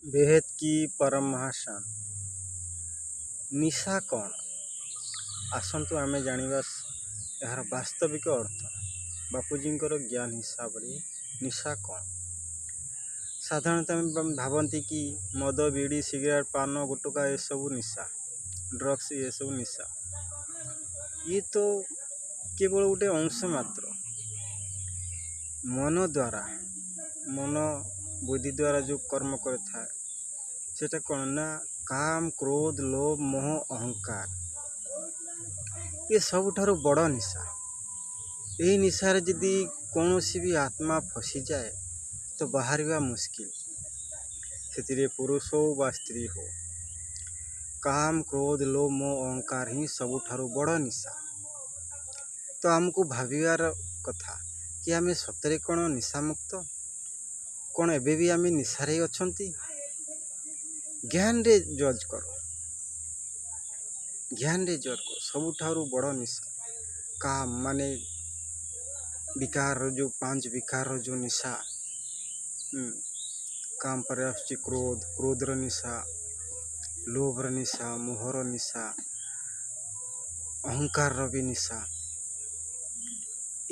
ବେହଦ କି ପରମ ମହାଶାନ୍ତ। ନିଶା କ'ଣ? ଆସନ୍ତୁ ଆମେ ଜାଣିବା ଏହାର ବାସ୍ତବିକ ଅର୍ଥ। ବାପୁଜୀଙ୍କର ଜ୍ଞାନ ହିସାବରେ ନିଶା କ'ଣ? ସାଧାରଣତଃ ଆମେ ଭାବନ୍ତି କି ମଦ, ବିଡ଼ି, ସିଗାରେଟ୍, ପାନ, ଗୁଟୁକା ଏସବୁ ନିଶା, ଡ୍ରଗ୍ସ ଏସବୁ ନିଶା। ଇଏ ତ କେବଳ ଗୋଟେ ଅଂଶ ମାତ୍ର। ମନ ଦ୍ୱାରା, ମନ ବୁଦ୍ଧି ଦ୍ୱାରା ଯେଉଁ କର୍ମ କରିଥାଏ, ସେଇଟା କ'ଣ ନା କାମ, କ୍ରୋଧ, ଲୋଭ, ମୋହ, ଅହଙ୍କାର, ଏ ସବୁଠାରୁ ବଡ଼ ନିଶା। ଏହି ନିଶାରେ ଯଦି କୌଣସି ବି ଆତ୍ମା ଫସିଯାଏ ତ ବାହାରିବା ମୁସ୍କିଲ। ସେଥିରେ ପୁରୁଷ ହଉ ବା ସ୍ତ୍ରୀ ହଉ, କାମ, କ୍ରୋଧ, ଲୋଭ, ମୋହ, ଅହଙ୍କାର ହିଁ ସବୁଠାରୁ ବଡ଼ ନିଶା। ତ ଆମକୁ ଭାବିବାର କଥା କି ଆମେ ସତରେ କ'ଣ ନିଶାମୁକ୍ତ? କ'ଣ ଏବେ ବି ଆମେ ନିଶାରେ ଅଛନ୍ତି? ଜ୍ଞାନରେ ଜଜ୍ କର, ଜ୍ଞାନରେ ଜଜ୍ କର। ସବୁଠାରୁ ବଡ଼ ନିଶା କାମ, ମାନେ ବିକାରର ଯେଉଁ ପାଞ୍ଚ ବିକାରର ଯେଉଁ ନିଶା। କାମ ପରେ ଆସୁଛି କ୍ରୋଧ, କ୍ରୋଧର ନିଶା, ଲୋଭର ନିଶା, ମୋହର ନିଶା, ଅହଙ୍କାରର ବି ନିଶା।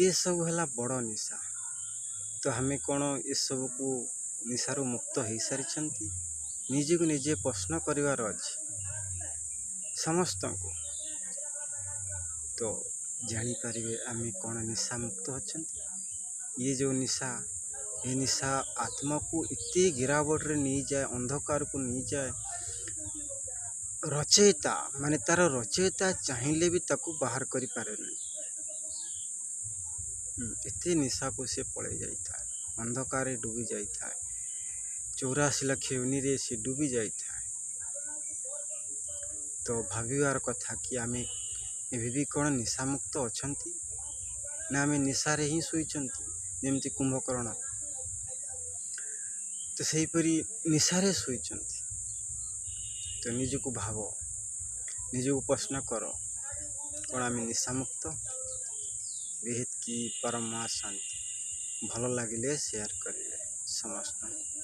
ଏସବୁ ହେଲା ବଡ଼ ନିଶା। ତ ଆମେ କ'ଣ ଏସବୁକୁ ନିଶାରୁ ମୁକ୍ତ ହେଇସାରିଛନ୍ତି? ନିଜକୁ ନିଜେ ପ୍ରଶ୍ନ କରିବାର ଅଛି ସମସ୍ତଙ୍କୁ। ତ ଜାଣିପାରିବେ ଆମେ କ'ଣ ନିଶାମୁକ୍ତ ଅଛନ୍ତି। ଇଏ ଯେଉଁ ନିଶା, ଏ ନିଶା ଆତ୍ମାକୁ ଏତେ ଗିରାବଟରେ ନେଇଯାଏ, ଅନ୍ଧକାରକୁ ନେଇଯାଏ। ରଚୟିତା, ମାନେ ତାର ରଚୟିତା ଚାହିଁଲେ ବି ତାକୁ ବାହାର କରିପାରେନି। ଏତେ ନିଶାକୁ ସେ ପଳେଇ ଯାଇଥାଏ, ଅନ୍ଧକାରରେ ଡୁବି ଯାଇଥାଏ, 84 ଲକ୍ଷ ୟୋନିରେ ସେ ଡୁବି ଯାଇଥାଏ। ତ ଭାବିବାର କଥା କି ଆମେ ଏବେ ବି କ'ଣ ନିଶାମୁକ୍ତ ଅଛନ୍ତି, ନା ଆମେ ନିଶାରେ ହିଁ ଶୋଇଛନ୍ତି? ଯେମିତି କୁମ୍ଭକର୍ଣ୍ଣ ତ ସେହିପରି ନିଶାରେ ଶୋଇଛନ୍ତି। ତ ନିଜକୁ ଭାବ, ନିଜକୁ ପ୍ରଶ୍ନ କର, କ'ଣ ଆମେ ନିଶାମୁକ୍ତ? ବେହଦ କି ପରମା ଶାନ୍ତି। ଭଲ ଲାଗିଲେ ସେୟାର କରିବେ ସମସ୍ତଙ୍କୁ।